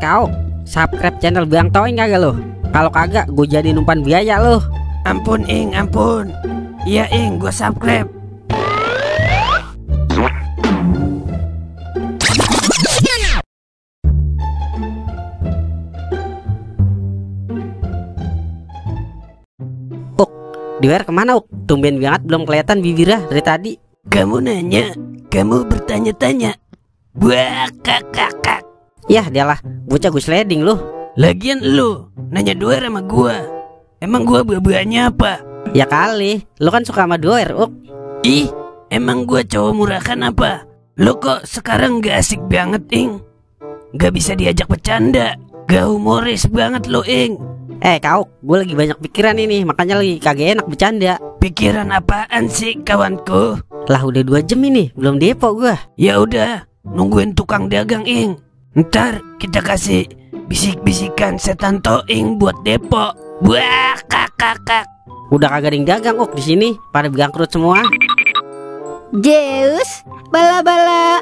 Kau subscribe channel Bang Toing kagak lo? Kalau kagak gue jadi umpan biaya lo. Ampun Ing, ampun. Iya Ing, gue subscribe. Diwer kemana Uk? Tumben banget belum kelihatan bibirnya dari tadi. Kamu nanya, kamu bertanya-tanya. Wah, kakak. Yah dialah, bocah gue sliding lu. Lagian lu nanya Doer sama gua. Emang gua buah-buahnya apa? Ya kali, lu kan suka sama Doer Uk. Ih, emang gua cowok murahan apa? Lu kok sekarang gak asik banget Ing? Gak bisa diajak bercanda. Gak humoris banget lu Ing. Kau, gue lagi banyak pikiran ini, makanya lagi kagak enak bercanda. Pikiran apaan sih kawanku? Lah udah 2 jam ini, belum depo gue. Ya udah, nungguin tukang dagang Ing. Ntar kita kasih bisik-bisikan setan Toing buat depo. Wah, kakak. Udah kagak ada yang dagang Uk di sini, pada bangkrut semua. Zeus bala-bala,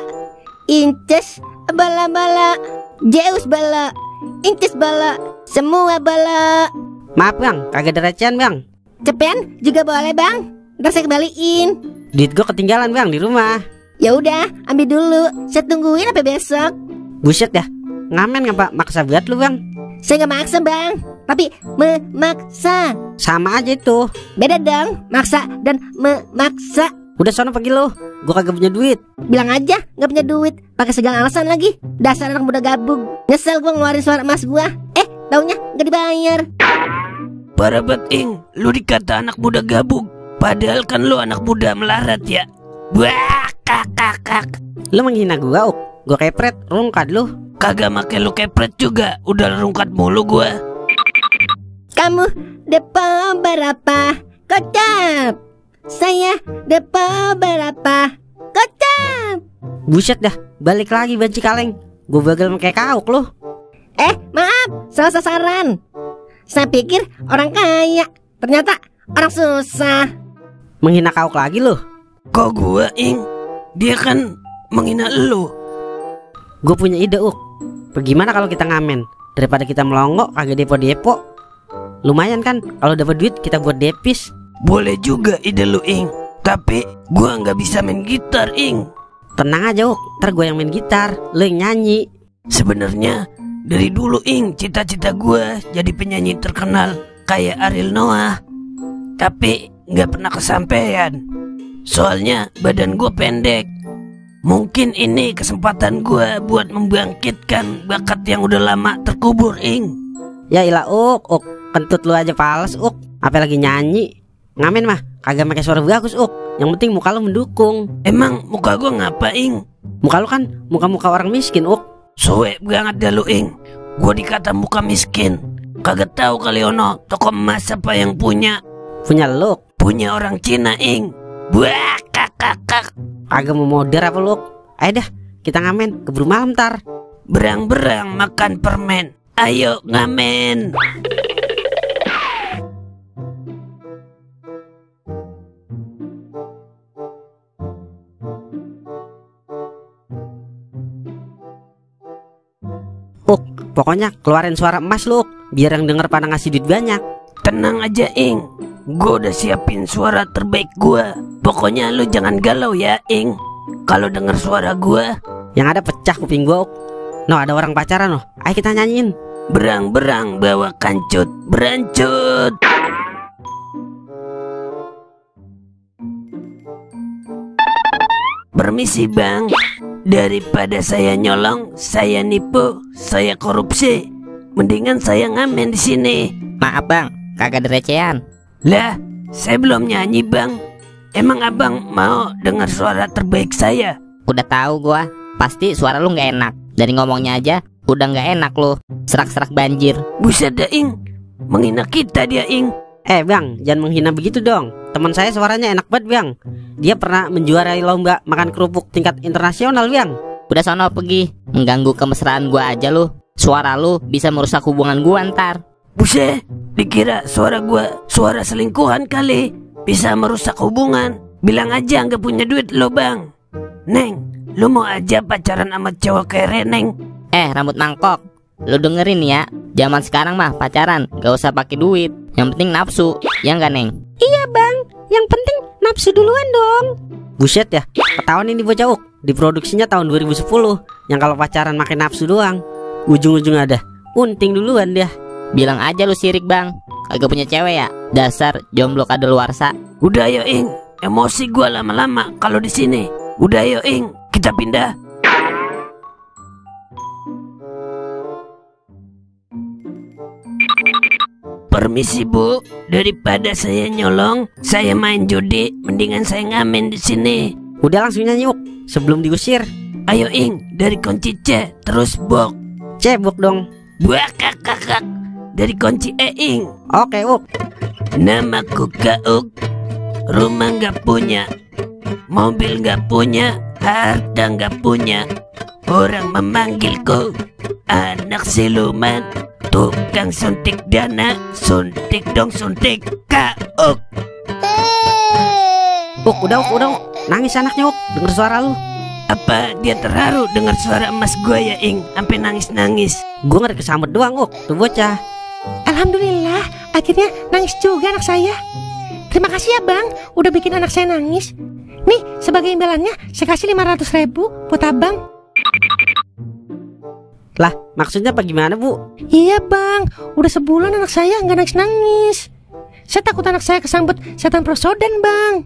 Inces bala-bala, Zeus bala, Inces bala, semua bala. Maaf bang, kagak ada recehan bang. Cepean juga boleh bang, ntar saya kembaliin. Duit gue ketinggalan bang di rumah. Ya udah, ambil dulu, saya tungguin sampai besok. Buset ya, ngamen ngapa maksa banget lu bang? Saya nggak maksa bang, tapi memaksa. Sama aja itu. Beda dong, maksa dan memaksa. Udah sono pergi lu, gue kagak punya duit. Bilang aja nggak punya duit, pakai segala alasan lagi. Dasar anak muda gabung. Nyesel gue ngeluarin suara emas gue. Taunya nggak dibayar. Parah banget Ing, lu dikata anak muda gabung, padahal kan lu anak muda melarat ya. Wah, kakak. Lu menghina gua Uk, gua kepret, rungkat lu. Kagak make lu kepret juga, udah rungkat mulu gua. Kamu depo berapa? Kocap. Saya depo berapa? Kocap. Buset dah, balik lagi banci kaleng. Gua bagal kayak kauk lu. Maaf, salah sasaran. Saya pikir orang kaya, ternyata orang susah. Menghina kauk lagi lu. Kok gua Ing? Dia kan menghina lu. Gue punya ide Uk. Bagaimana kalau kita ngamen daripada kita melongo kagak depo-depo? Lumayan kan kalau dapat duit kita buat depis. Boleh juga ide lu Ing, tapi gua nggak bisa main gitar Ing. Tenang aja Uk, ntar gue yang main gitar, lu yang nyanyi. Sebenarnya dari dulu Ing, cita-cita gue jadi penyanyi terkenal kayak Ariel Noah. Tapi gak pernah kesampaian. Soalnya badan gue pendek. Mungkin ini kesempatan gue buat membangkitkan bakat yang udah lama terkubur Ing. Ya ilah Uk, kentut lu aja pales Uk. Apalagi nyanyi. Ngamen mah kagak pakai suara bagus Uk. Yang penting muka lu mendukung. Emang muka gue ngapa Ing? Muka lu kan muka-muka orang miskin Uk. Suwe banget dah lu Ing. Gua dikata muka miskin. Kagak tahu kali ono toko emas apa yang punya. Punya lu? Punya orang Cina Ing. Wah, kakak. Kagak mau modern apa lu? Ayo dah, kita ngamen keburu malam ntar. Berang-berang makan permen. Ayo ngamen. Pokoknya keluarin suara emas lu, biar yang denger pada ngasih duit banyak. Tenang aja Ing, gue udah siapin suara terbaik gue. Pokoknya lu jangan galau ya Ing. Kalau denger suara gue, yang ada pecah kuping gue. No, ada orang pacaran loh, ayo kita nyanyiin. Berang-berang bawa kancut, berancut. Permisi bang, daripada saya nyolong, saya nipu, saya korupsi, mendingan saya ngamen di sini. Maaf bang, kagak ada recehan. Lah, saya belum nyanyi bang. Emang abang mau dengar suara terbaik saya? Udah tahu gua, pasti suara lu nggak enak. Dari ngomongnya aja, udah nggak enak lu. Serak-serak banjir. Buset dah Ing, menghina kita dia Ing. Bang, jangan menghina begitu dong. Teman saya suaranya enak banget bang. Dia pernah menjuarai lomba makan kerupuk tingkat internasional bang. Udah sono pergi, mengganggu kemesraan gua aja lu. Suara lu bisa merusak hubungan gua ntar. Buset, dikira suara gua suara selingkuhan kali. Bisa merusak hubungan. Bilang aja nggak punya duit lo bang. Neng, lu mau aja pacaran sama cowok kayak Reneng? Rambut mangkok, lu dengerin ya. Zaman sekarang mah pacaran gak usah pakai duit, yang penting nafsu, ya nggak Neng? Iya bang, yang penting nafsu duluan dong. Buset ya, ketahuan ini bocah Uk. Diproduksinya tahun 2010, yang kalau pacaran makin nafsu doang, ujung-ujung ada unting duluan dia. Bilang aja lu sirik bang, kagak punya cewek ya. Dasar jomblo kadaluarsa. Udah ayo Ing, emosi gua lama-lama kalau di sini. Udah ayo Ing, kita pindah. Permisi Bu, daripada saya nyolong, saya main judi, mendingan saya ngamen di sini. Udah langsung nyanyi Uk, sebelum diusir. Ayo Ing, dari kunci C, terus bok. Cebok dong. Buah kakak, dari kunci E Ing. Oke Uk. Namaku Kauk, rumah nggak punya, mobil nggak punya, harta nggak punya. Orang memanggilku anak siluman, tukang suntik dana, suntik dong suntik Kauk. Uk, udah Uk. Nangis anaknya Uk, denger suara lu. Apa dia terharu dengar suara emas gua ya Ing, sampai nangis-nangis? Gue ngeri kesambet doang Uk, tuh bocah. Alhamdulillah, akhirnya nangis juga anak saya. Terima kasih ya bang, udah bikin anak saya nangis. Nih, sebagai imbalannya saya kasih 500.000 buat abang. Lah, maksudnya apa gimana Bu? Iya bang, udah sebulan anak saya nggak nangis-nangis. Saya takut anak saya kesambet setan prosodan bang.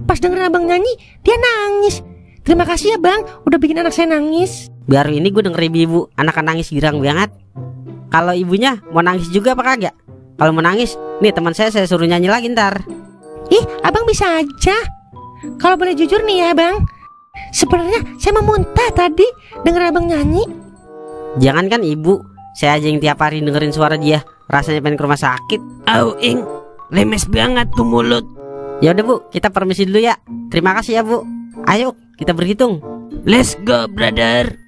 Pas dengerin abang nyanyi, dia nangis. Terima kasih ya bang, udah bikin anak saya nangis. Baru ini gue denger ibu anak nangis girang banget. Kalau ibunya mau nangis juga apa kagak? Kalau mau nangis, nih teman saya suruh nyanyi lagi ntar. Ih, abang bisa aja. Kalau boleh jujur nih ya bang, sebenarnya saya mau muntah tadi denger abang nyanyi. Jangan kan ibu, saya aja yang tiap hari dengerin suara dia, rasanya pengen ke rumah sakit. Au Ing, lemes banget tuh mulut. Ya udah Bu, kita permisi dulu ya. Terima kasih ya Bu. Ayo kita berhitung. Let's go brother.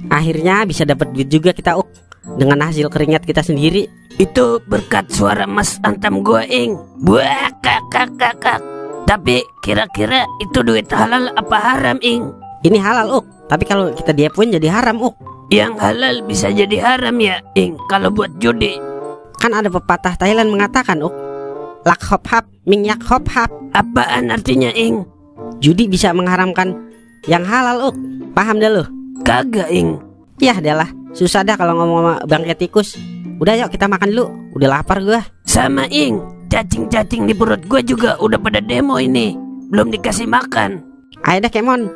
Akhirnya bisa dapat duit juga kita Uk, dengan hasil keringat kita sendiri. Itu berkat suara mas antam gua Ing. Buah kakak. Tapi kira-kira itu duit halal apa haram Ing? Ini halal Uk, tapi kalau kita diapuin jadi haram Uk. Yang halal bisa jadi haram ya Ing kalau buat judi. Kan ada pepatah Thailand mengatakan Uk, lak hop hap, ming yak hop hap. Apaan artinya Ing? Judi bisa mengharamkan yang halal Uk. Paham dah lu? Kagak Ing. Yah dah, susah dah kalau ngomong sama bangke tikus. Udah yuk kita makan dulu, udah lapar gua. Sama Ing, cacing-cacing di perut gua juga udah pada demo ini, belum dikasih makan. Ayo dah Kemon.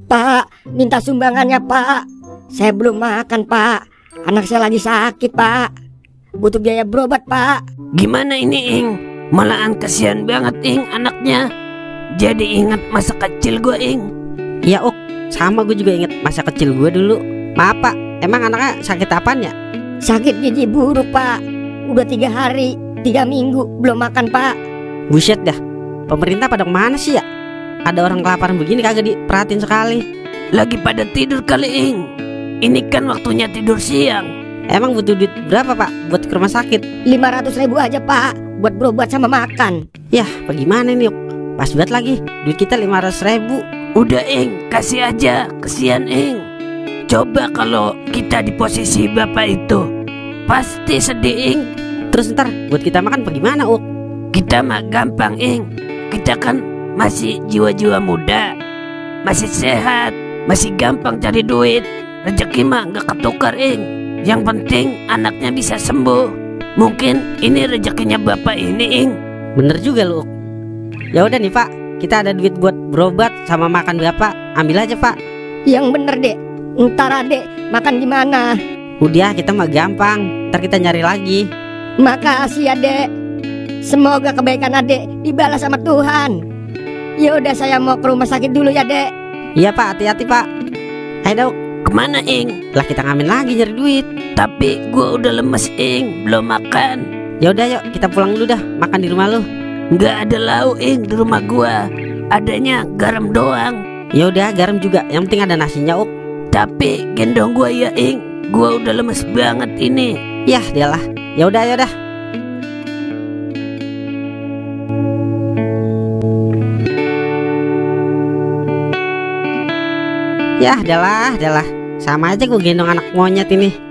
Pak, minta sumbangannya Pak. Saya belum makan Pak. Anak saya lagi sakit Pak. Butuh biaya berobat Pak. Gimana ini Ing? Malahan kasihan banget Ing anaknya. Jadi ingat masa kecil gua Ing. Iya Uk, sama gue juga inget masa kecil gue dulu. Maaf Pak, emang anaknya sakit apaan ya? Sakit gizi buruk Pak. Udah 3 hari 3 minggu belum makan Pak. Buset dah, pemerintah pada kemana sih ya? Ada orang kelaparan begini kagak diperhatiin sekali. Lagi pada tidur kali Ing. Ini kan waktunya tidur siang. Emang butuh duit berapa Pak buat ke rumah sakit? 500.000 aja Pak, buat berobat sama makan. Yah, bagaimana nih Uk? Pas banget lagi, duit kita 500.000. Udah Ing, kasih aja, kesian Ing. Coba kalau kita di posisi bapak itu, pasti sedih Ing. Terus ntar buat kita makan bagaimana Uk? Kita mah gampang Ing. Kita kan masih jiwa-jiwa muda, masih sehat, masih gampang cari duit. Rezeki mah gak ketukar Ing. Yang penting anaknya bisa sembuh. Mungkin ini rezekinya bapak ini Ing. Bener juga lu Uk. Ya udah nih Pak, kita ada duit buat berobat sama makan bapak. Ambil aja Pak. Yang bener Dek. Ntar Adek makan di mana? Udah kita mah gampang, ntar kita nyari lagi. Makasih ya Dek. Semoga kebaikan Adek dibalas sama Tuhan. Ya udah saya mau ke rumah sakit dulu ya Dek. Iya Pak, hati-hati Pak. Ayo Dok. Kemana Ing? Lah kita ngamen lagi nyari duit. Tapi gua udah lemes Ing, belum makan. Ya udah yuk kita pulang dulu dah, makan di rumah lu. Nggak ada lauk Ing di rumah gua. Adanya garam doang. Ya udah garam juga, yang penting ada nasinya Uk. Tapi gendong gua ya Ing. Gua udah lemes banget ini. Yah dialah. Ya udah. Ya adalah sama aja gue gendong anak monyet ini.